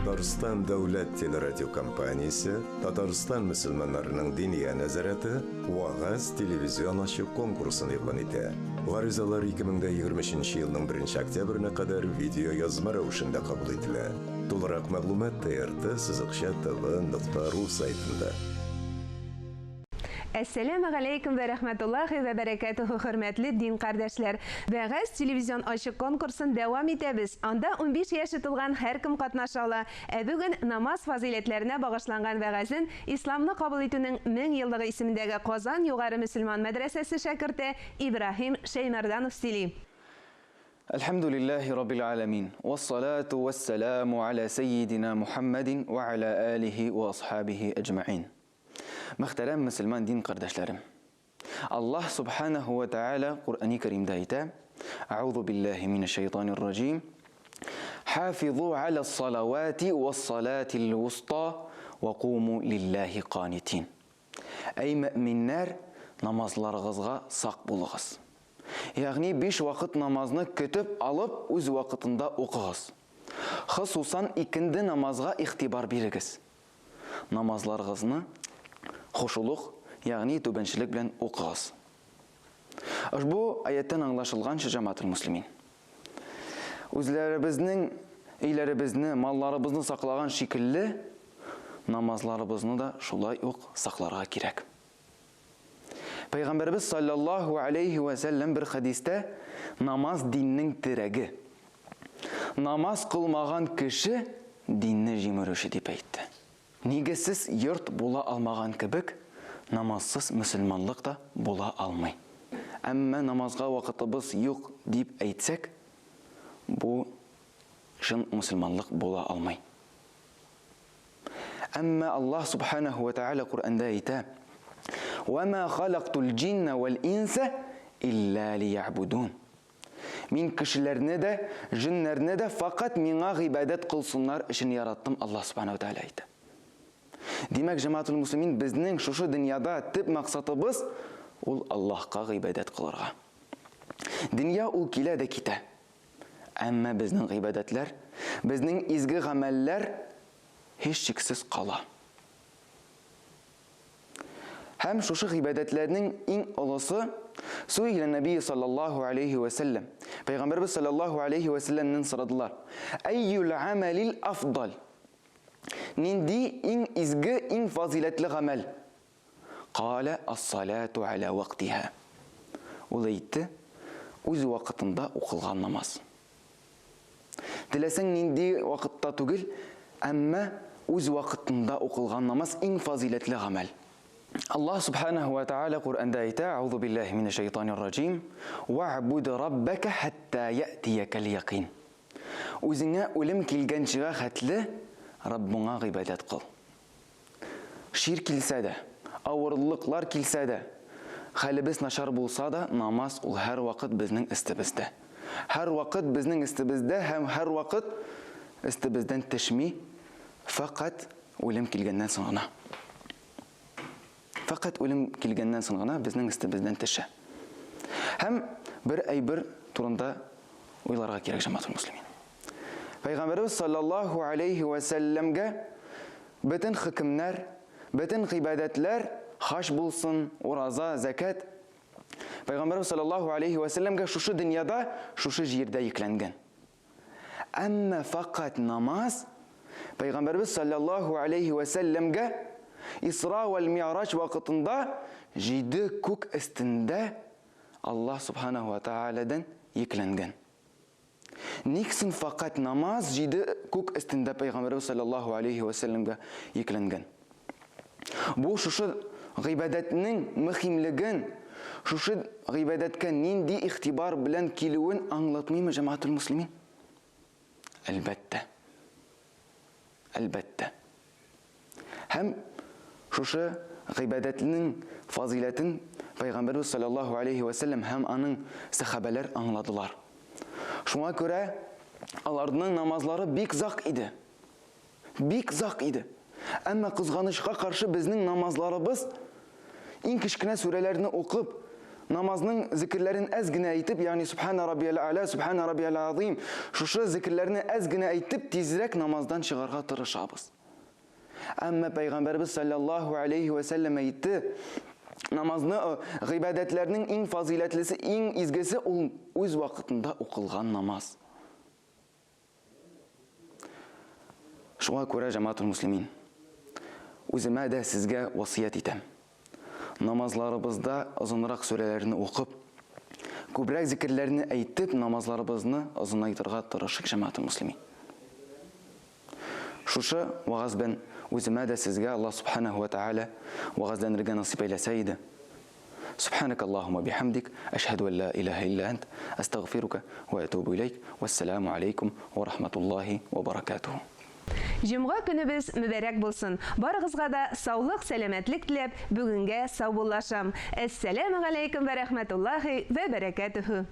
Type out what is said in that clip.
Татарстан дәүләт телерадиокомпаниясе, Татарстан мөселманнарының Диния нәзарәте Вәгазь телевизион ачык конкурсын игълан итә. Гаризалар 2023 елның 1 октябренә кадәр видеоязма рәвешендә кабул ителә. Тулырак мәгълүмат TRT сызыкча tv нокта ру сайтында. Әссәләмә галәйкүм вә рәхмәтуллаһи вә бәрәкәтүһү, хөрмәтле дин кардәшләр! Вәгазь телевизион ачык конкурсын дәвам итәбез. Анда 15 яше тулган һәркем катнаша ала. Ә бүген намаз фазыйләтләренә багышланган вәгазен Исламны кабул итүнең 1000 еллыгы исемендәге Казан югары мөселман мәдрәсәсе шәкерте Ибраһим Шәймәрданов сөйли. Әлхәмдүлилләһи раббил галәмин, вәссалату вәссәламу галә сәййидина Мухәммәдин вә галә алиһи вә асхабихи әҗмәгыйн. Мөхтәрәм мөселман дин кардәшләрем! Аллаһ Субханаһу вә Тәгалә Коръәни Кәримдә әйтә, Әгъузу биллаһи минәш-шәйтанир раҗим, Хафизу галәс-салавати вәс-салатил вуста вә куму лиллаһи канитин. Әй мөэминнәр, намазларыгызга сак булыгыз. Ягъни биш вакыт намазны көтеп алып, үз вакытында укыгыз. Хосусан икенде намазга игътибар бирегез. Намазларыгызны хошулук, ягъни түбәнчелек белән укыгыз. Ошбу аяттан аңлашылганча, җәмәгател муслимин, үзләребезнең өйләребезне, малларыбызны саклаган шикелле, намазларыбызны да шулай ук сакларга кирәк. Пәйгамбәребез саллаллаһу алейһи вә сәлләм бер хәдистә намаз диннең терәге. Намаз кылмаган кеше динне җимерүче дип әйтте. Нигезсез йорт була алмаган кебек, намазсыз мөселманлык та була алмый. Әмма намазга вакытыбыз юк дип әйтсәк, бу чын мөселманлык була алмый. Әмма Аллаһ Субханаһу ва Тааля Коръәндә әйтә: "Ва ма халактул җинна вал инса илля лиябудун." Мин кешеләрне дә, җеннәрне дә факат миңа гыйбадәт кылсыннар өчен яраттым, Аллаһ Субханаһу ва Тааля әйтә. Димәк, җәмәгатул муслимин, безнең шушы дөньяда төп максатыбыз ул Аллаһка гыйбадәт кылырга. Дөнья ул килә дә китә. Әмма безнең гыйбадәтләр, безнең изге гамәлләр һичшиксез кала. Һәм шушы гыйбадәтләрнең иң олысы Суилә нәбие саллаллаһу алейһи вә сәлләм. Пәйгамбәрбез саллаллаһу алейһи вә сәлләмнән сорадылар. Әйюл амалил афдал? Нинди иң изге, иң фазыйләтле гамәл? Калә ас-салату аля вактиһа. Ул әйтте, үз вакытында укылган намаз. Теләсәң нинди вакытта түгел, әмма үз вакытында укылган намаз иң фазыйләтле гамәл. Аллаһ субханаһу ва тааля Коръәндә әйтә, Аузу биллаһи минәш шайтанир раҗим, Ва'буд раббака хәтта я'тиякәл якин. Үзеңә үлем килгәнчегә хәтле Раббыңа гыйбадәт кыл. Чир килсә дә, авырлыклар килсә дә, хәлебез начар булса да, намаз ул һәрвакыт безнең өстебездә. Һәрвакыт безнең өстебездә һәм һәрвакыт өстебездән төшми, фәкать үлем килгәннән соң гына. Фәкать үлем килгәннән соң гына безнең өстебездән төшә. Һәм бер әйбер турында уйларга кирәк, җәмәгатул муслимин. Пәйгамбәребез саллаллаһу алейһи вә сәлләмгә бөтен хөкемнәр, бөтен гыйбадәтләр, хаҗ булсын, ураза, зәкят, Пәйгамбәребез саллаллаһу алейһи вә сәлләмгә шушы дөньяда, шушы җирдә йөкләнгән. Әмма фәкать намаз Пәйгамбәребез саллаллаһу алейһи вә сәлләмгә Исра вәл Ми'раҗ вакытында җиде күк өстендә Аллаһ субханаһу ва тааладан йөкләнгән. Ник соң фәкать намаз җиде күк өстендә Пәйгамбәребез салләллаһу алейһи вә сәлләмгә йөкләнгән? Бу шушы гыйбадәтнең мөһимлеген, шушы гыйбадәткә нинди игътибар белән килүен аңлатмыймы, җәмәгатул муслимин? Әлбәттә. Әлбәттә. Һәм шушы гыйбадәтнең фазыйләтен Пәйгамбәрбез саллаллаһу алейһи вә сәлләм һәм аның сәхабәләр аңладылар. Шуңа күрә аларның намазлары бик зак иде. Бик зак иде. Әмма кызганычка каршы безнең намазларыбыз иң кечкенә сүрәләрне укып, намазның зикерләрен әз генә әйтеп, ягъни Субхана раббиял а'ля, Субхана раббиял азим, шушы зикерләрне әз генә әйтеп, тизрәк намаздан чыгарга тырышабыз. Әмма Пәйгамбәрбез саллаллаһу алейһи вә сәлләм әйтте, намазны, э, гыйбадәтләрнең иң фазыйләтлесе, иң изгесе ул үз вакытында укылган намаз. Шуңа күрә, җәмәгатул муслимин, үземә дә сезгә васыять итәм. Намазларыбызда озынрак сүрәләрне укып, күбрәк зикерләрне әйтеп, намазларыбызны озынайтырга тырышыйк, җәмәгатул муслимин. Шушы вәгазь белән үземә дә сезгә Аллаһ Субханаһу ва Тәгалә вәгазьләнергә насыйп әйләсә иде. Субханак Аллаһумма бихамдик, әшһәдү ән ла илаһа илля әнт, әстәгъфирука ва әтүбу иләйк, вәссәламу алейкум ва рахматуллаһи ва баракатуһу. Җомга көнебез мөбарәк булсын! Барыгызга да саулык, сәламәтлек теләп, бүгенгә саубуллашам. Әссәләмегаләйкүм вә рәхмәтуллаһи вә бәрәкәтүһү!